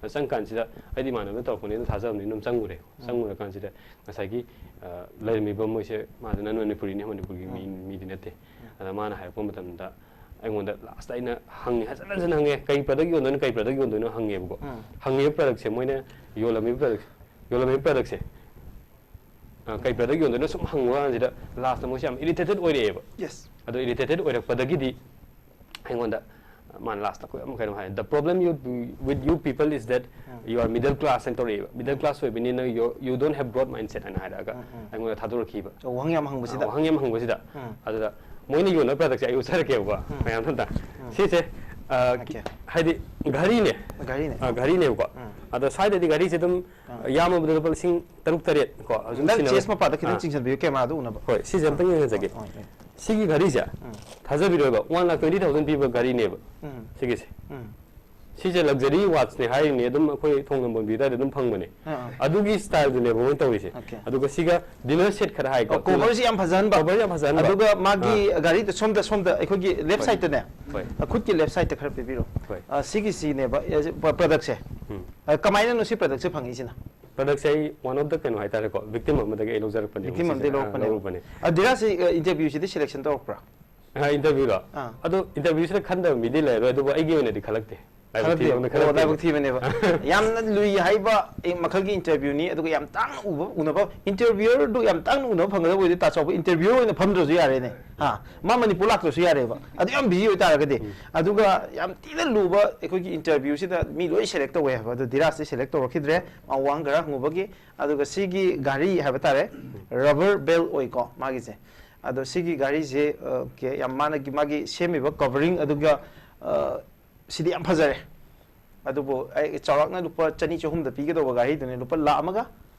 ꯑꯗ ꯆꯪꯀꯥꯟꯁꯤꯗ ꯑꯩꯗꯤ ꯏꯃꯥꯟꯅꯕꯅ ꯇꯧꯔꯛꯄꯅꯤ ꯑꯗꯨꯝ ꯊꯥꯖꯕꯅꯤ, ꯑꯗꯨꯝ ꯆꯪꯉꯨꯔꯦ꯫ ꯆꯪꯉꯨꯔꯀꯥꯟꯁꯤꯗ ꯉꯁꯥꯏꯒꯤ, ꯑ, ꯂꯩꯔꯝꯃꯤꯕ ꯃꯣꯏꯁꯦ, ꯃꯥꯁꯦ ꯅꯟ ꯃꯅꯤꯄꯨꯔꯤꯅꯤ, ꯃꯅꯤꯄꯨꯔꯒꯤ ꯃꯤ, ꯃꯤꯗꯤ ꯅꯠꯇꯦ꯫ ꯑꯗ ꯃꯥꯅ ꯍꯥꯏꯔꯛꯄ ꯃꯇꯝꯗ ꯑꯩꯉꯣꯟꯗ ꯂꯥꯁꯇ ꯑꯩꯅ ꯍꯪꯉꯦ, ꯍꯟꯖꯤꯟ ꯍꯟꯖꯤꯟ ꯍꯪꯉꯦ, "ꯀꯩ ꯄ꯭ꯔꯗꯛ ꯌꯣꯟꯗꯣꯏꯅꯣ, ꯀꯩ ꯄ꯭ꯔꯗꯛ ꯌꯣꯟꯗꯣꯏꯅꯣ?" ꯍꯪꯉꯦꯕꯀꯣ꯫ ꯍꯪꯉꯤꯕ ꯄ꯭ꯔꯗꯛꯁꯦ, ꯃꯣꯏꯅ ꯌꯣꯜꯂꯝꯃꯤꯕ ꯄ꯭ꯔꯗꯛ, ꯌꯣꯜꯂꯝꯃꯤꯕ ꯄ꯭ꯔꯗꯛꯁꯦ, ꯑ, ꯀꯩ ꯄ꯭ꯔꯗꯛ ꯌꯣꯟꯗꯣꯏꯅꯣ ꯁꯨꯝ ꯍꯪꯕ ꯀꯥꯟꯁꯤꯗ ꯂꯥꯁꯇ ꯃꯣꯏꯁꯦ ꯌꯥꯝ ꯏꯔꯤꯇꯦꯇꯦꯠ ꯑꯣꯏꯔꯛꯑꯦꯕ꯫ ꯌꯦꯁ꯫ ꯑꯗꯣ ꯏꯔꯤꯇꯦꯇꯦꯠ ꯑꯣꯏꯔꯛꯄꯗꯒꯤꯗꯤ ꯑꯩꯉꯣꯟꯗ ꯃꯥꯅ ꯂꯥꯁꯇ ꯑꯩꯈꯣꯏ ꯑꯃ ꯀꯩꯅꯣ ꯍꯥꯏ, "The problem you, with you people is that you are middle class" ꯍꯥꯏꯅ ꯇꯧꯔꯛꯑꯦꯕ꯫ "Middle class ꯑꯣꯏꯕꯅꯤꯅ you, you don't have growth mindset" ꯍꯥꯏꯅ ꯍꯥꯏꯔꯛꯑꯒ ꯑꯩꯉꯣꯟꯗ ꯊꯥꯗꯣꯔꯛꯈꯤꯕ꯫ ꯑꯣ, ꯋꯥꯍꯪ ꯌꯥꯝ ꯍꯪꯕꯁꯤꯗ꯫ ꯑ, ꯋꯥꯍꯪ ꯌꯥꯝ ꯍꯪꯕꯁꯤꯗ꯫ ꯑꯗꯨꯗ ꯃꯣꯏꯅ ꯌꯣꯟꯕ ꯄ꯭ꯔꯗꯛꯁꯦ ꯑꯩ ꯎꯠꯆꯔꯛꯀꯦꯕꯀꯣ, ꯃꯌꯥꯝ ꯑꯝꯇ꯫ ꯁꯤꯁꯦ, ꯑ, ꯑꯣꯀꯦ꯫ ꯍꯥꯏꯗꯤ ꯘꯔꯤꯅꯦ꯫ ꯘꯔꯤꯅꯦ꯫ ꯑ, ꯘꯔꯤꯅꯦꯕꯀꯣ꯫ ꯑꯗꯣ ꯁ꯭ꯋꯥꯏꯗꯗꯤ ꯘꯔꯤꯁꯦ ꯑꯗꯨꯝ, ꯑ, ꯌꯥꯝꯃꯕꯗ ꯂꯨꯄꯥ ꯂꯤꯁꯤꯡ ꯇꯔꯨꯛ ꯇꯔꯦꯠ ꯀꯣ, ꯑꯗꯨꯝ ꯅꯪ ꯁꯤꯖꯤꯟꯅꯕ-, ꯆꯦꯁ ꯃꯄꯥꯗ ꯈꯤꯇꯪ ꯑ, ꯆꯤꯡꯁꯤꯟꯕꯤꯌꯨ, ꯀꯦꯃꯦꯔꯥꯗꯨ ꯎꯅꯕ꯫ ꯍꯣꯏ, ꯁꯤꯁꯦ ꯑꯝꯇꯪ ꯌꯦꯡꯍꯟꯖꯒꯦ꯫ ꯍꯣꯏ, ꯍꯣꯏ꯫ ꯁꯤꯒꯤ ꯘꯔꯤꯁꯦ ꯊꯥꯖꯕꯤꯔꯣꯏꯕ, ꯋꯥꯟ ꯂꯥꯈ ꯇ꯭ꯋꯦꯟꯇꯤ ꯊꯥꯎꯖꯟ ꯄꯤꯕ ꯘꯔꯤꯅꯦꯕ꯫ ꯎꯝ꯫ ꯁꯤꯒꯤꯁꯦ꯫ ꯎꯝ꯫ ꯁꯤꯁꯦ luxury watchꯅꯦ ꯍꯥꯏꯔꯤꯅꯦ, ꯑꯗꯨꯝ ꯑꯩꯈꯣꯏ ꯊꯣꯡ ꯅꯝꯕꯣꯟꯕꯤꯗ ꯑꯗꯨꯝ ꯐꯪꯕꯅꯦ꯫ ꯑꯥ, ꯑꯥ꯫ ꯑꯗꯨꯒꯤ styleꯗꯨꯅꯦꯕ ꯃꯣꯏꯅ ꯇꯧꯔꯤꯁꯦ꯫ Okay꯫ ꯑꯗꯨꯒ ꯁꯤꯒ dinner set ꯈꯔ ꯍꯥꯏꯀꯣ꯫ ꯑꯣ, coverꯁꯤ ꯌꯥꯝ ꯐꯖꯍꯟꯕ꯫ Cover ꯌꯥꯝ ꯐꯖꯍꯟꯕ꯫ ꯑꯗꯨꯒ ꯃꯥꯒꯤ ꯑꯥ꯫ ꯒꯥꯔꯤꯗ ꯁꯣꯝꯗ, ꯁꯣꯝꯗ ꯑꯩꯈꯣꯏꯒꯤ left ꯍꯣꯏ꯫ Sideꯇꯅꯦ꯫ ꯍꯣꯏ꯫ ꯑ, ꯈꯨꯠꯀꯤ left sideꯇ ꯈꯔ ꯄꯤꯕꯤꯔꯣ꯫ ꯍꯣꯏ꯫ ꯑ, ꯁꯤꯒꯤꯁꯤꯅꯦꯕ, ꯑ, ꯄ-, productꯁꯦ꯫ ꯎꯝ꯫ ꯑ, ꯀꯃꯥꯏꯅꯅꯣ ꯁꯤ productꯁꯦ ꯐꯪꯉꯤꯁꯤꯅ? Productꯁꯦ ꯑꯩ one of the ꯀꯩꯅꯣ ꯍꯥꯏꯇꯥꯔꯦꯀꯣ, victim ꯑꯃꯗꯒꯤ ꯑꯩ ꯂꯧꯖꯔꯛꯄꯅꯦ꯫ Victim ꯁꯤꯁꯦ꯫ ꯑꯃꯗꯒꯤ ꯑꯥ, ꯂꯧꯔꯛꯄꯅꯦꯕ꯫ ꯂꯧꯔꯨꯕꯅꯦ꯫ ꯑ, ꯙꯤꯔꯥꯖꯁꯤ, ꯑ, interviewꯁꯤꯗ selection ꯇꯧꯔꯛꯄ꯭ꯔꯥ? ꯑ, interviewꯔꯣ? ꯑꯥ꯫ ꯑꯗꯣ interviewꯁꯤꯗ ꯈꯟꯗꯕ ꯃꯤꯗꯤ ꯂꯩꯔꯣꯏ, ꯑꯗꯨꯕꯨ ꯑꯩꯒꯤ ꯑꯣꯏꯅꯗꯤ ꯈꯜꯂꯛꯇꯦ꯫ ꯂꯥꯏꯕꯛ ꯈꯜꯂꯛꯇꯦ꯫ ꯊꯤꯕ ꯑꯃꯅ ꯑꯣ, ꯈꯜꯂꯛꯇꯦ꯫ ꯂꯥꯏꯕꯛ ꯊꯤꯕꯅꯦꯕ꯫ ꯌꯥꯝꯅ ꯂꯨꯏ ꯍꯥꯏꯕ, ꯑꯦ, ꯃꯈꯜꯒꯤ interviewꯅꯤ, ꯑꯗꯨꯒ ꯌꯥꯝ ꯇꯥꯡꯅ ꯎꯕ, ꯎꯅꯕ, interviewerꯗꯨ ꯌꯥꯝ ꯇꯥꯡꯅ ꯎꯅꯕ ꯐꯪꯒꯗꯕ ꯑꯣꯏꯔꯗꯤ ꯇꯥ ꯆꯥꯎꯕ interviewer ꯑꯣꯏꯅ ꯐꯝꯗ꯭ꯔꯁꯨ ꯌꯥꯔꯦꯅꯦ꯫ ꯍꯥ? ꯃꯥ ꯃꯅꯤꯄꯨꯔ ꯂꯥꯛꯇ꯭ꯔꯁꯨ ꯌꯥꯔꯦꯕ꯫ ꯑꯗꯨ ꯌꯥꯝ busy ꯑꯣꯏꯇꯥꯔꯒꯗꯤ꯫ ꯎꯝ꯫ ꯑꯗꯨꯒ ꯌꯥꯝ ꯊꯤꯅ ꯂꯨꯕ ꯑꯩꯈꯣꯏꯒꯤ interviewꯁꯤꯗ ꯃꯤ ꯂꯣꯏ select ꯇꯧꯋꯦ ꯍꯥꯏꯕ꯫ ꯑꯗꯣ ꯙꯤꯔꯥꯖꯇꯤ select ꯇꯧꯔꯛꯈꯤꯗ꯭ꯔꯦ꯫ ꯃꯥ ꯋꯥꯍꯪ ꯈꯔ ꯍꯪꯉꯨꯕꯒꯤ꯫ ꯑꯗꯨꯒ ꯁꯤꯒꯤ ꯘꯔꯤ ꯍꯥꯏꯕ ꯇꯥꯔꯦ, rubber bell ꯑꯣꯏꯀꯣ ꯃꯥꯒꯤꯁꯦ꯫ ꯑꯗꯣ ꯁꯤꯒꯤ ꯘꯔꯤꯁꯦ, ꯑ, ꯀꯦ-, ꯌꯥꯝ ꯃꯥꯅꯒꯤ, ꯃꯥꯒꯤ ꯁꯦꯝꯃꯤꯕ covering ꯑꯗꯨꯒ, ꯑ, ꯁꯤꯗꯤ ꯌꯥꯝ ꯐꯖꯔꯦ꯫ ꯑꯗꯨꯕꯨ ꯑꯩ ꯆꯥꯎꯔꯥꯛꯅ ꯂꯨꯄꯥ ꯆꯅꯤ ꯆꯍꯨꯝꯗ ꯄꯤꯒꯗꯧꯕ ꯘꯔꯤꯗꯨꯅꯦ, ꯂꯨꯄꯥ ꯂꯥꯈ ꯑꯃꯒ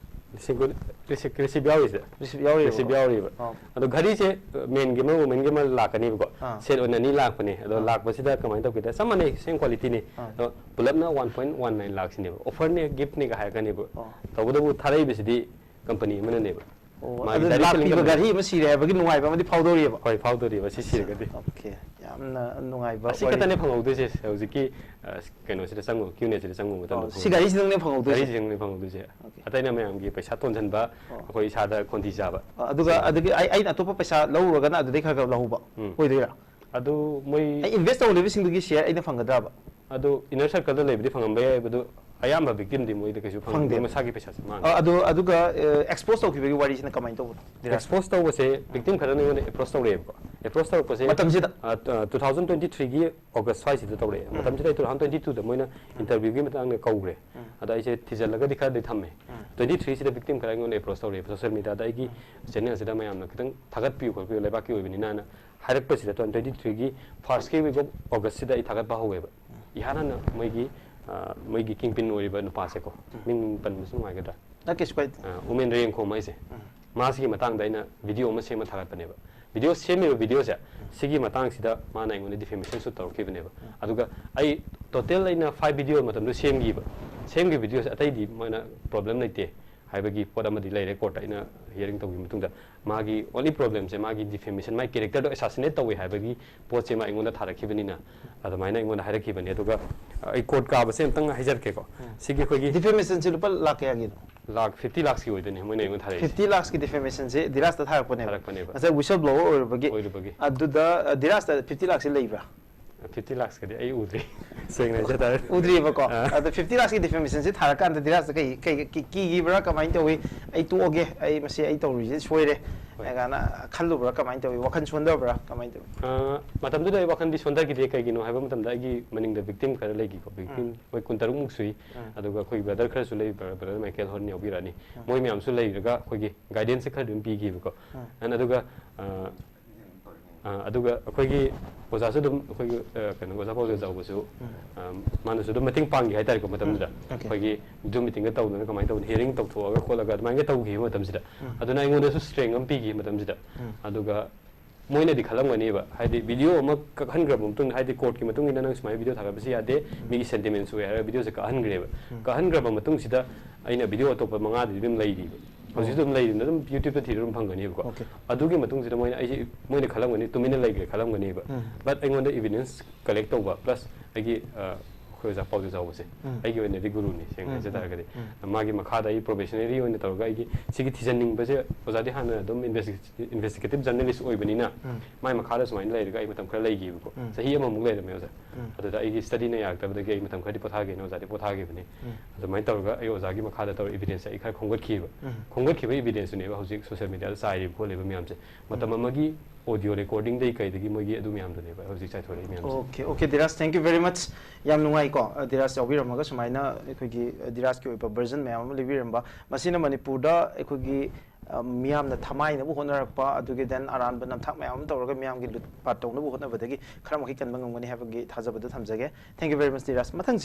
receipt ꯀꯨꯟ-, receipt, receipt ꯌꯥꯎꯔꯤꯁꯦ? Receipt ꯌꯥꯎꯔꯤꯕꯀꯣ? Receipt ꯌꯥꯎꯔꯤꯕ꯫ ꯑꯣ꯫ ꯑꯗꯣ ꯘꯔꯤꯁꯦ, ꯑ, menꯒꯤ ꯑꯃ, womenꯒꯤ ꯑꯃ ꯂꯥꯛꯀꯅꯦꯕꯀꯣ꯫ ꯑꯥ꯫ Set ꯑꯣꯏꯅ ꯑꯅꯤ ꯂꯥꯛꯄꯅꯦ꯫ ꯑꯗꯣ ꯑꯥ꯫ ꯂꯥꯛꯄꯁꯤꯗ ꯀꯃꯥꯏꯅ ꯇꯧꯒꯦꯗ, ꯆꯞ ꯃꯥꯟꯅꯩ, same qualityꯅꯦ꯫ ꯑꯥ꯫ ꯑꯗꯣ ꯄꯨꯂꯞꯅ one point one nine ꯂꯥꯛꯁꯤꯅꯦꯕ꯫ Offerꯅꯦ, giftꯅꯦꯒ ꯍꯥꯏꯔꯛꯀꯅꯦꯕ꯫ ꯑꯣ꯫ ꯇꯧꯕꯇꯕꯨ ꯊꯥꯔꯛꯏꯕꯁꯤꯗꯤ company ꯑꯃꯅꯅꯦꯕ꯫ ꯑꯣ, ꯃꯥꯒꯤ ꯑꯗꯨ direct selling ꯂꯥꯛꯄꯤꯕ company꯫ ꯘꯔꯤ ꯑꯃ ꯁꯤꯔꯦ ꯍꯥꯏꯕꯒꯤ ꯅꯨꯡꯉꯥꯏꯕ ꯑꯃꯗꯤ ꯐꯥꯎꯗꯧꯔꯤꯑꯕ꯫ ꯍꯣꯏ, ꯐꯥꯎꯗꯧꯔꯤꯕ, ꯁꯤ ꯁꯤꯔꯒꯗꯤ꯫ Okay, ꯌꯥꯝꯅ ꯅꯨꯡꯉꯥꯏꯕ ꯑꯁꯤ ꯋꯥꯔꯤ꯫ ꯈꯛꯇꯅꯦ ꯐꯪꯍꯧꯗꯣꯏꯁꯦ ꯍꯧꯖꯤꯛꯀꯤ, ꯑ, ꯀꯩꯅꯣꯁꯤꯗ ꯆꯪꯉꯨ, Q and Aꯁꯤꯗ ꯆꯪꯉꯨ ꯃꯇꯝꯗ ꯑꯣ, ꯁꯤ ꯐꯪꯍꯧꯗꯣꯏꯁꯦ꯫ ꯘꯔꯤꯁꯤꯗꯪꯅꯦ ꯐꯪꯍꯧꯗꯣꯏꯁꯦ? ꯘꯔꯤꯁꯤꯗꯪꯅꯦ ꯐꯪꯍꯧꯗꯣꯏꯁꯦ꯫ Okay꯫ ꯑꯇꯩꯅ ꯃꯌꯥꯝꯒꯤ ꯄꯩꯁꯥ ꯇꯣꯟꯁꯤꯟꯕ, ꯑꯣ꯫ ꯑꯩꯈꯣꯏ ꯏꯁꯥꯗ ꯈꯣꯟꯊꯤ ꯆꯥꯕ꯫ ꯑ, ꯑꯗꯨꯒ ꯁꯤ ꯑꯗꯨꯒꯤ ꯑꯩ, ꯑꯩꯅ ꯑꯇꯣꯞꯄ ꯄꯩꯁꯥ ꯂꯧꯔꯨꯔꯒꯅ ꯑꯗꯨꯗꯩ ꯈꯔ ꯈꯔ ꯂꯧꯍꯧꯕ ꯎꯝ꯫ ꯑꯣꯏꯗꯣꯏꯔꯥ? ꯑꯗꯨ ꯃꯣꯏ ꯑꯩ invest ꯇꯧꯔꯤꯕꯁꯤꯡꯗꯨꯒꯤ share ꯑꯩꯅ ꯐꯪꯒꯗ꯭ꯔꯕ? ꯑꯗꯨ inner circleꯗ ꯂꯩꯕꯗꯤ ꯐꯪꯉꯝꯕ ꯌꯥꯏ, ꯑꯗꯨ ꯑꯌꯥꯝꯕ victimꯗꯤ ꯃꯣꯏꯗ ꯀꯩꯁꯨ ꯐꯪꯗꯦ, ꯐꯪꯗꯦ꯫ ꯃꯣꯏ ꯃꯁꯥꯒꯤ ꯄꯩꯁꯥꯁꯦ ꯃꯥꯡꯉꯦ꯫ ꯑ, ꯑꯗꯨ, ꯑꯗꯨꯒ, ꯑ, expose ꯇꯧꯈꯤꯕꯒꯤ ꯋꯥꯔꯤꯁꯤꯅ ꯀꯃꯥꯏꯅ ꯇꯧꯕꯅꯣ? Expose ꯇꯧꯕꯁꯦ victim ꯈꯔꯅ ꯑꯩꯉꯣꯟꯗ approach ꯇꯧꯔꯛꯑꯦꯕꯀꯣ꯫ Approach ꯇꯧꯔꯛꯄꯁꯦ, ꯃꯇꯝꯁꯤꯗ? ꯑ, ꯇ-, two thousand twenty-threeꯒꯤ August ꯁ꯭ꯋꯥꯏꯁꯤꯗ ꯇꯧꯔꯛꯑꯦ꯫ ꯎꯝ꯫ ꯃꯇꯝꯁꯤꯗ ꯑꯩ two thousand twenty-twoꯗ ꯃꯣꯏꯅ interviewꯒꯤ ꯃꯇꯥꯡꯗ ꯀꯧꯈ꯭ꯔꯦ꯫ ꯎꯝ꯫ ꯑꯗ ꯑꯩꯁꯦ ꯊꯤꯖꯤꯜꯂꯒꯗꯤ ꯈꯔꯗꯤ ꯊꯝꯃꯦ꯫ ꯎꯝ꯫ Twenty-threeꯁꯤꯗ victim ꯈꯔ ꯑꯩꯉꯣꯟꯗ approach ꯇꯧꯔꯛꯑꯦ social mediaꯗ, ꯑꯩꯒꯤ ꯎꯝ꯫ Channelꯁꯤꯗ ꯃꯌꯥꯝꯅ ꯈꯤꯇꯪ ꯊꯥꯒꯠꯄꯤꯌꯨ ꯈꯣꯠꯄꯤꯌꯨ, ꯂꯩꯕꯥꯛꯀꯤ ꯑꯣꯏꯕꯅꯤꯅꯅ ꯍꯥꯏꯔꯛꯄꯁꯤꯗ, two thousand twenty-threeꯒꯤ firstꯀꯤ week of Augustꯁꯤꯗ ꯑꯩ ꯊꯥꯒꯠꯄ ꯍꯧꯋꯦꯕ꯫ ꯎꯝ꯫ ꯏꯍꯥꯟ ꯍꯥꯟꯅ ꯃꯣꯏꯒꯤ, ꯑ, ꯃꯣꯏꯒꯤ kingpin ꯑꯣꯏꯔꯤꯕ ꯅꯨꯄꯥꯁꯦꯀꯣ, ꯎꯝ꯫ ꯃꯤꯡ ꯄꯟꯕꯁꯨ ꯅꯨꯡꯉꯥꯏꯒꯗ꯭ꯔꯥ? ꯅꯠꯇꯦ, ꯀꯩꯁꯨ ꯀꯥꯏꯗꯦ꯫ ꯑ, ꯎꯃꯦꯟ ꯔꯦꯡꯈꯣꯝ ꯍꯥꯏꯁꯦ꯫ ꯎꯝ꯫ ꯃꯥꯁꯤꯒꯤ ꯃꯇꯥꯡꯗ ꯑꯩꯅ video ꯑꯃ ꯁꯦꯝꯃ ꯊꯥꯒꯠꯄꯅꯦꯕ꯫ ꯚꯤꯗꯤꯑꯣ ꯁꯦꯝꯃꯤꯕ ꯚꯤꯗꯤꯑꯣꯁꯦ, ꯁꯤꯒꯤ ꯃꯇꯥꯡꯁꯤꯗ ꯃꯥꯅ ꯑꯩꯉꯣꯟꯗ ꯗꯤꯐꯦꯃꯦꯁꯟ ꯁꯨꯠ ꯇꯧꯔꯛꯈꯤꯕꯅꯦꯕ꯫ ꯑꯗꯨꯒ ꯑꯩ ꯇꯣꯇꯦꯜ ꯑꯩꯅ ꯐꯥꯏꯚ ꯚꯤꯗꯤꯑꯣ ꯃꯇꯝꯗꯨ ꯁꯦꯝꯈꯤꯕ, ꯁꯦꯝꯈꯤꯕ ꯚꯤꯗꯤꯑꯣꯁꯦ ꯑꯇꯩꯗꯤ ꯃꯣꯏꯅ ꯄ꯭ꯔꯣꯕ꯭ꯂꯦꯝ ꯂꯩꯇꯦ ꯍꯥꯏꯕꯒꯤ ꯄꯣꯠ ꯑꯃꯗꯤ ꯂꯩꯔꯦ꯫ ꯀꯣꯔꯠꯇ ꯑꯩꯅ ꯍꯤꯌꯔꯤꯡ ꯇꯧꯈꯤꯕ ꯃꯇꯨꯡꯗ ꯃꯥꯒꯤ ꯑꯣꯟꯂꯤ ꯄ꯭ꯔꯣꯕ꯭ꯂꯦꯝꯁꯦ ꯃꯥꯒꯤ ꯗꯤꯐꯦꯃꯦꯁꯟ, ꯃꯥꯒꯤ ꯀꯦꯔꯦꯛꯇꯔꯗꯣ ꯑꯦꯁꯥꯁꯤꯅꯦꯠ ꯇꯧꯋꯦ ꯍꯥꯏꯕꯒꯤ ꯄꯣꯠꯁꯦ ꯃꯥ ꯑꯩꯉꯣꯟꯗ ꯊꯥꯔꯛꯈꯤꯕꯅꯤꯅ ꯑꯗꯨꯃꯥꯏꯅ ꯑꯩꯉꯣꯟꯗ ꯍꯥꯏꯔꯛꯈꯤꯕꯅꯦ꯫ ꯑꯗꯨꯒ ꯑꯩ ꯀꯣꯔꯠ ꯀꯥꯕꯁꯦ ꯑꯝꯇꯪ ꯍꯥꯏꯖꯔꯛꯀꯦꯀꯣ꯫ ꯁꯤꯒꯤ ꯑꯩꯈꯣꯏꯒꯤ ꯗꯤꯐꯦꯃꯦꯁꯟꯁꯦ ꯂꯨꯄꯥ ꯂꯥꯛ ꯀꯌꯥꯒꯤꯅꯣ? ꯂꯥꯛ ꯐꯤꯐꯇꯤ ꯂꯥꯛꯁꯀꯤ ꯑꯣꯏꯗꯣꯏꯅꯦ ꯃꯣꯏꯅ ꯑꯩꯉꯣꯟꯗ ꯊꯥꯔꯛꯏꯁꯦ꯫ ꯐꯤꯐꯇꯤ ꯂꯥꯛꯁꯀꯤ ꯗꯤꯐꯦꯃꯦꯁꯟꯁꯦ ꯙꯤꯔꯥꯖꯇ ꯊꯥꯔꯛꯄꯅꯦꯕ꯫ ꯊꯥꯔꯛꯄꯅꯦꯕ꯫ ꯉꯁꯥꯏ ꯋꯤꯁꯜ ꯕ꯭ꯂꯣꯋꯔ ꯑꯣꯏꯔꯨꯕꯒꯤ ꯑꯣꯏꯔꯨꯕꯒꯤ꯫ ꯑꯗꯨꯗ ꯑ, ꯙꯤꯔꯥꯖꯇ ꯐꯤꯐꯇꯤ ꯂꯥꯛꯁꯦ ꯂꯩꯕ꯭ꯔꯥ? ꯐꯤꯐꯇꯤ ꯂꯥꯛꯁꯀꯗꯤ ꯑꯩ ꯎꯗ꯭ꯔꯤ꯫ ꯁꯦꯡꯅ ꯍꯥꯏꯖ ꯇꯥꯔꯦ꯫ ꯎꯗ꯭ꯔꯤꯕꯀꯣ꯫ ꯑꯥ꯫ ꯑꯗ ꯐꯤꯐꯇꯤ ꯂꯥꯛꯁꯀꯤ ꯗꯤꯐꯦꯃꯦꯁꯟꯁꯦ ꯊꯥꯔꯀꯥꯟꯗ ꯙꯤꯔꯥꯖꯇ ꯀꯩ ꯀꯩ ꯀꯤ- ꯀꯤꯈꯤꯕ꯭ꯔꯥ, ꯀꯃꯥꯏꯅ ꯇꯧꯋꯤ? "ꯑꯩ ꯇꯣꯛꯑꯒꯦ, ꯑꯩ ꯃꯁꯤ ꯑꯩ ꯇꯧꯔꯤꯁꯦ ꯁꯣꯏꯔꯦ" ꯍꯣꯏ꯫ ꯍꯥꯏ ꯀꯥꯟꯗ ꯈꯜꯂꯨꯕ꯭ꯔꯥ, ꯀꯃꯥꯏꯅ ꯇꯧꯋꯤ? ꯋꯥꯈꯜ ꯁꯣꯟꯊꯕ꯭ꯔꯥ, ꯀꯃꯥꯏꯅ ꯇꯧꯋꯤ? ꯑ, ꯃꯇꯝꯗꯨꯗ ꯑꯩ ꯋꯥꯈꯜꯗꯤ ꯁꯣꯟꯊꯈꯤꯗꯦ꯫ ꯀꯩꯒꯤꯅꯣ ꯍꯥꯏꯕ ꯃꯇꯝꯗ ꯑꯩꯒꯤ ꯃꯅꯤꯡꯗ ꯚꯤꯛꯇꯤꯝ ꯈꯔ ꯂꯩꯈꯤꯀꯣ꯫ ꯚꯤꯛꯇꯤꯝ ꯎꯝ꯫ ꯃꯣꯏ ꯀꯨꯟꯇꯔꯨꯛꯃꯨꯛ ꯁꯨꯏ꯫ ꯎꯝ꯫ ꯑꯗꯨꯒ ꯑꯩꯈꯣꯏ ꯕ꯭ꯔꯗꯔ ꯈꯔꯁꯨ ꯂꯩ, ꯕ꯭ꯔꯗꯔ ꯃꯥꯏꯀꯦꯜ ꯍꯣꯔꯟ ꯌꯥꯎꯕꯤꯔꯛꯑꯅꯤ꯫ ꯎꯝ꯫ ꯃꯣꯏ ꯃꯌꯥꯝꯁꯨ ꯂꯩꯔꯒ ꯑꯩꯈꯣꯏꯒꯤ ꯒꯥꯏꯗꯦꯟꯁꯁꯦ ꯈꯔ ꯑꯗꯨꯝ ꯄꯤꯈꯤꯕꯀꯣ꯫ ꯎꯝ꯫ And ꯑꯗꯨꯒ ꯑ, ꯑ, ꯑꯗꯨꯒ ꯑꯩꯈꯣꯏꯒꯤ ꯑꯣꯖꯥꯁꯨ ꯑꯗꯨꯝ, ꯑꯩꯈꯣꯏꯒꯤ ꯑ, ꯀꯩꯅꯣ, ꯑꯣꯖꯥ ꯄꯥꯎꯖꯦꯜ ꯆꯥꯎꯕꯁꯨ, ꯎꯝ꯫ ꯑ, ꯃꯥꯅꯁꯨ ꯑꯗꯨꯝ ꯃꯇꯦꯡ ꯄꯥꯡꯈꯤ ꯍꯥꯏꯇꯥꯔꯦꯀꯣ꯫ ꯃꯇꯝꯗꯨꯗ ꯎꯝ, okay. ꯑꯩꯈꯣꯏꯒꯤ ꯖꯨꯝ ꯃꯤꯇꯤꯡꯒ ꯇꯧꯗꯅ ꯀꯃꯥꯏꯅ ꯇꯧꯗꯅ ꯍꯤꯌꯔꯤꯡ ꯇꯧꯊꯣꯛꯑꯒ ꯈꯣꯠꯂꯒ ꯑꯗꯨꯃꯥꯏꯅ ꯇꯧꯈꯤꯕ ꯃꯇꯝꯁꯤꯗ, ꯎꯝ꯫ ꯑꯗꯨꯅ ꯑꯩꯉꯣꯟꯗꯁꯨ ꯁ꯭ꯇꯔꯦꯡ ꯑꯃ ꯄꯤꯈꯤ ꯃꯇꯝꯁꯤꯗ꯫ ꯎꯝ꯫ ꯑꯗꯨꯒ ꯃꯣꯏꯅꯗꯤ ꯈꯜꯂꯝꯒꯅꯦꯕ, ꯍꯥꯏꯗꯤ ꯚꯤꯗꯤꯑꯣ ꯑꯃ ꯀꯛꯍꯟꯈ꯭ꯔꯕ ꯃꯇꯨꯡꯗ, ꯍꯥꯏꯗꯤ ꯀꯣꯔꯠꯀꯤ ꯃꯇꯨꯡ ꯏꯟꯅ ꯅꯪ ꯁꯨꯃꯥꯏꯅ ꯚꯤꯗꯤꯑꯣ ꯊꯥꯒꯠꯄꯁꯤ ꯌꯥꯗꯦ, ꯃꯤꯒꯤ ꯁꯦꯟꯇꯤꯃꯦꯟ ꯁꯣꯛꯑꯦ ꯍꯥꯏꯔꯒ ꯚꯤꯗꯤꯑꯣꯁꯦ ꯀꯛꯍꯟꯈ꯭ꯔꯦꯕ꯫ ꯎꯝ꯫ ꯀꯛꯍꯟꯈ꯭ꯔꯕ ꯃꯇꯨꯡꯁꯤꯗ ꯑꯩꯅ ꯚꯤꯗꯤꯑꯣ ꯑꯇꯣꯞꯄ ꯃꯉꯥꯗꯨꯗꯤ ꯑꯗꯨꯝ ꯂꯩꯔꯤꯕ꯫ ꯍꯧꯖꯤꯛꯁꯨ ꯑꯣ꯫ ꯑꯗꯨꯝ ꯂꯩꯔꯤꯕꯅ ꯑꯗꯨꯝ YouTube-ꯇ ꯊꯤꯔ ꯑꯗꯨꯝ ꯐꯪꯒꯅꯦꯕꯀꯣ꯫ Okay. ꯑꯗꯨꯒꯤ ꯃꯇꯨꯡꯁꯤꯗ ꯃꯣꯏꯅ ꯑꯩꯁꯦ, ꯃꯣꯏꯅ ꯈꯜꯂꯝꯒꯅꯤ, ꯇꯨꯃꯤꯟꯅ ꯂꯩꯈ꯭ꯔꯦ ꯈꯜꯂꯝꯒꯅꯦꯕ꯫ ꯎꯝ꯫ But ꯑꯩꯉꯣꯟꯗ ꯏꯚꯤꯗꯦꯟꯁ ꯀꯂꯦꯛ ꯇꯧꯕ, plus ꯑꯩꯒꯤ, ꯑ, ꯑꯩꯈꯣꯏ ꯑꯣꯖꯥ ꯄꯥꯎꯖꯦꯜ ꯆꯥꯎꯕꯁꯦ, ꯎꯝ꯫ ꯑꯩꯒꯤ ꯑꯣꯏꯅꯗꯤ ꯒꯨꯔꯨꯅꯤ, ꯁꯦꯡꯅ ꯎꯝ, ꯍꯥꯏꯖ ꯎꯝ, ꯇꯥꯔꯒꯗꯤ꯫ ꯎꯝ꯫ ꯃꯥꯒꯤ ꯃꯈꯥꯗ ꯑꯩ ꯄ꯭ꯔꯣꯕꯦꯁꯅꯔꯤ ꯑꯣꯏꯅ ꯇꯧꯔꯒ ꯑꯩꯒꯤ ꯁꯤꯒꯤ ꯊꯤꯖꯟꯅꯤꯡꯕꯁꯦ, ꯑꯣꯖꯥꯗꯤ ꯍꯥꯟꯅ ꯑꯗꯨꯝ ꯏꯟꯚꯦꯁꯇꯤꯒꯦꯇꯤꯚ ꯖꯔꯅꯦꯂꯤꯁ ꯑꯣꯏꯕꯅꯤꯅ, ꯎꯝ꯫ ꯃꯥꯏ ꯃꯈꯥꯗ ꯁꯨꯃꯥꯏꯅ ꯂꯩꯔꯒ ꯑꯩ ꯃꯇꯝ ꯈꯔ ꯂꯩꯈꯤꯕꯀꯣ꯫ ꯎꯝ꯫ ꯆꯍꯤ ꯑꯃꯃꯨꯛ ꯂꯩꯔꯝꯃꯦ ꯑꯣꯖꯥ꯫ ꯎꯝ꯫ ꯑꯗꯨꯗ ꯑꯩꯒꯤ ꯁ꯭ꯇꯗꯤꯅ ꯌꯥꯔꯛꯇꯕꯗꯒꯤ ꯑꯩ ꯃꯇꯝ ꯈꯔꯗꯤ ꯄꯣꯊꯥꯒꯦꯅ ꯑꯣꯖꯥꯗꯤ ꯄꯣꯊꯥꯒꯦꯕꯅꯤ꯫ ꯎꯝ꯫ ꯑꯗꯨꯃꯥꯏꯅ ꯇꯧꯔꯒ ꯑꯩ ꯑꯣꯖꯥꯒꯤ ꯃꯈꯥꯗ ꯇꯧꯔꯒ ꯏꯚꯤꯗꯦꯟꯁꯁꯦ ꯑꯩ ꯈꯔ ꯈꯣꯝꯒꯠꯈꯤꯕ꯫ ꯎꯝ꯫ ꯈꯣꯝꯒꯠꯈꯤꯕ ꯏꯚꯤꯗꯦꯟꯁꯇꯨꯅꯦꯕ ꯍꯧꯖꯤꯛ ꯁꯣꯁꯤꯌꯦꯜ ꯃꯤꯗꯤꯌꯥꯗ ꯆꯥꯏꯔꯤꯕ ꯈꯣꯠꯂꯤꯕ ꯃꯌꯥꯝꯁꯦ꯫ ꯃꯇꯝ ꯎꯝ꯫ ꯑꯃꯒꯤ ꯑꯣꯗꯤꯑꯣ ꯔꯦꯀꯣꯔꯗꯤꯡꯗꯒꯤ ꯀꯩꯗꯒꯤ ꯃꯣꯏꯒꯤ ꯑꯗꯨ ꯃꯌꯥꯝꯗꯨꯅꯦꯕ ꯍꯧꯖꯤꯛ ꯆꯥꯏꯊꯣꯔꯛꯏ ꯃꯌꯥꯝꯁꯦ꯫ Okay, okay, Dhiraj, thank you very much. ꯌꯥꯝ ꯅꯨꯡꯉꯥꯏꯀꯣ, ꯑ, ꯙꯤꯔꯥꯖ ꯌꯥꯎꯕꯤꯔꯝꯃꯒ ꯁꯨꯃꯥꯏꯅ ꯑꯩꯈꯣꯏꯒꯤ, ꯑ, ꯙꯤꯔꯥꯖꯀꯤ ꯑꯣꯏꯕ ꯚꯔꯖꯟ ꯃꯌꯥꯝ ꯑꯃ ꯂꯤꯕꯤꯔꯝꯕ, ꯃꯁꯤꯅ ꯃꯅꯤꯄꯨꯔꯗ ꯑꯩꯈꯣꯏꯒꯤ, ꯑ, ꯃꯤꯌꯥꯝꯅ ꯊꯃꯥꯏꯅꯕ ꯍꯣꯠꯅꯔꯛꯄ, ꯑꯗꯨꯒꯤ then ꯑꯔꯥꯟꯕ ꯅꯝꯊꯥꯛ ꯃꯌꯥꯝ ꯑꯃ ꯇꯧꯔꯒ ꯃꯤꯌꯥꯝꯒꯤ ꯂꯨꯠꯄꯥꯠ ꯇꯧꯅꯕ ꯍꯣꯠꯅꯕꯗꯒꯤ ꯈꯔ ꯃꯈꯩ ꯀꯟꯕ ꯉꯝꯒꯅꯤ ꯍꯥꯏꯕꯒꯤ ꯊꯥꯖꯕꯗꯨ ꯊꯝꯖꯒꯦ꯫ Thank you very much, Dhiraj. ꯃꯊꯪ